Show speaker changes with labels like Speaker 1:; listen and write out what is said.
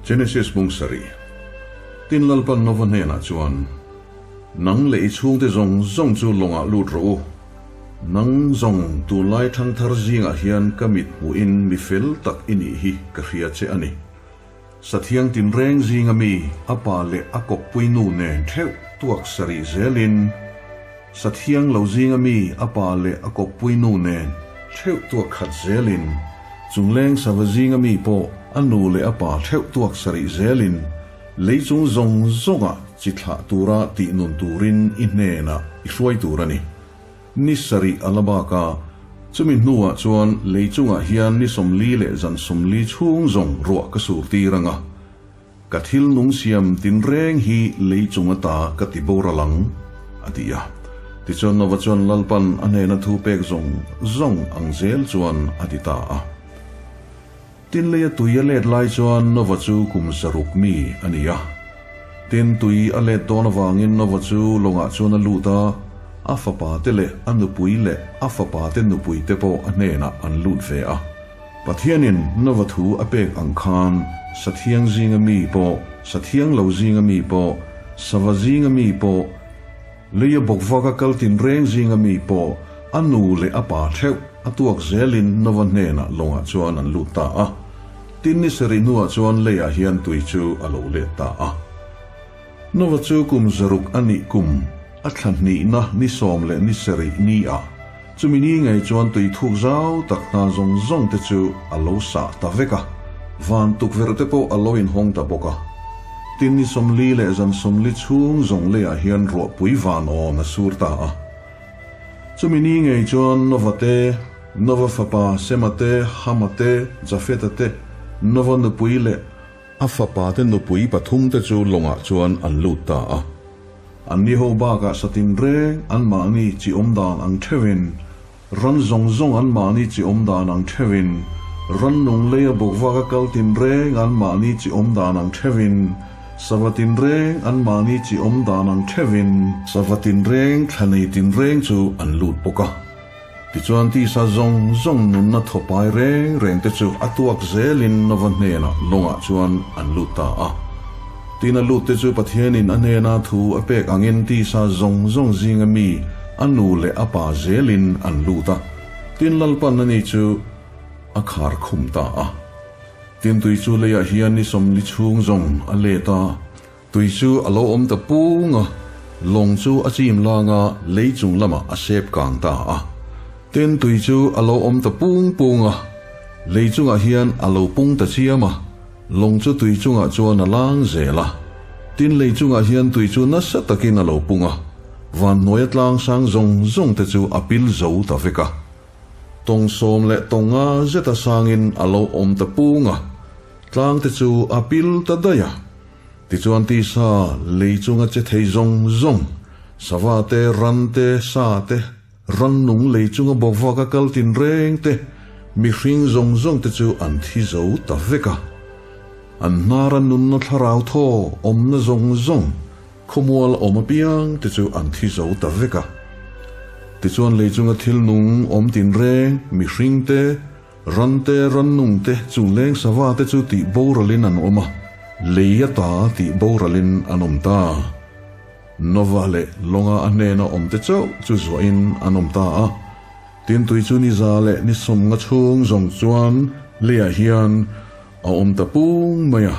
Speaker 1: Genesis bung sarih. Tin Lalpan Nova hnenah chuan, Nang leh i chhungte zawng zawng chu lawngah lut rawh u. Nang zawng tunlai thangthar zingah hian ka mit hmuhin mi fel tak i nih hi ka hria che a ni. Sathiang tinreng zinga mi a pa leh a kawppui nu nen theuh tuak sarih zelin, Sathiang lo zinga mi a pa leh a kawppui nu nen theuh tuak khat zelin, Chungleng sava zinga mi pawh a nu leh a pa theuh tuak sarih zelin, lei chung zawng zawnga chi thlah tura tih nun turin i hnenah i hruai tur a ni. Ni sarih a la bak a, chumi hnuah chuan lei chungah hian ni 40 leh zan 40 chhung zawng ruah ka sur tir ang a, ka thil nung siam tinreng hi lei chung ata ka ti boral ang, a ti a. Tichuan Nova chuan Lalpan a hnena thu pek zawng zawng ang zel chuan a ti ta a. Tin leia tui a let lai chuan Nova chu kum 600 mi a ni a. Tin tui a let dawn avangin Nova chu lawngah chuan a lut a, a fapa te leh a nupui leh a fapa te nupui te pawh a hnenah an lut ve a. Pathianin Nova thu a pek ang khan Sathiang zinga mi pawh, Sathiang lo zinga mi pawh, Sava zinga mi pawh, Leia bawkvaka kal tinreng zinga mi pawh a nu leh a pa theuh a tuak zelin Nova hnenah lawngah chuan an lut ta a. Tin ni sarih hnuah chuan leiah hian tui chu a lo let ta a. Nova chu kum 600 a nih kum a thla hnihna ni 10 leh ni sarih ni ah chumi ni ngei chuan tui thuk zau tak hna zawng zawng te chu a lo sah ta vek a, van tukverh te pawh a lo inhawng ta bawk a. Tin ni 40 leh zan 40 chhung zawng leiah hian ruahpui van awn a sur ta a. Chumi ni ngei chuan Nova te, Nova fapa Sema te, Hama te, Jafeta te, Nova nupui leh a fapa te nupui pathum te chu lawngah chuan an lut ta a. Anni ho bakah satin reng anmahni chi awm dan ang theuhin, ran zawng zawng anmahni chi awm dan ang theuhin, rannung leia bawkvaka kal tinreng anmahni chi awm dan ang theuhin, sava tinreng anmahni chi awm dan ang theuhin, sava tinreng thla nei tinreng chu an lut bawk a. Tichuan tisa zawng zawng nunna thawpai reng reng te chu a tuak zelin Nova hnenah lawngah chuan an lut ta a. Tin a lut te chu Pathianin a hnena thu a pek angin tisa zawng zawng zinga mi a nu leh a pa zelin an lut a. Tin Lalpan ani chu a khar khum ta a. Tin tui chu leiah hian ni 40 chhung zawng a let a. Tui chu a lo awm ta pung a, lawng chu a chim lang a, lei chung lamah a sep kang ta a. Tin tui chu a lo awm ta pung pung a, lei chungah hian a lo pung ta chiam a, lawng chu tui chungah chuan a lang zel a. Tin lei chungah hian tui chu nasa takin a lo pung a, van hnuaia tlang sang zawng zawng te chu a pil zo ta vek a. Tawng 10 leh tawng nga zeta sangin a lo awm ta pung a, tlang te chu a pil ta daih a. Tichuan tisa lei chunga che thei zawng zawng, sava te, ran te, sa te, rannung lei chunga bawkvaka kal tinreng te, mihring zawng zawng te chu an thi zo ta vek a. An hnara nunna thlarau thaw awmna zawng zawng, khawmual awm apiang te chu an thi zo ta vek a. Tichuan lei chunga thil nung awm tinreng, mihring te, Ran te, rannung te, chungleng sava te chu tih boralin an awm a, lei ata tih boralin an awm ta. Nova leh lawnga a hnena awm te chauh chu zuahin an awm ta a. Tin tui chu ni 100 leh ni 50 chhung zawng chuan leiah hian a awm ta pung mai a.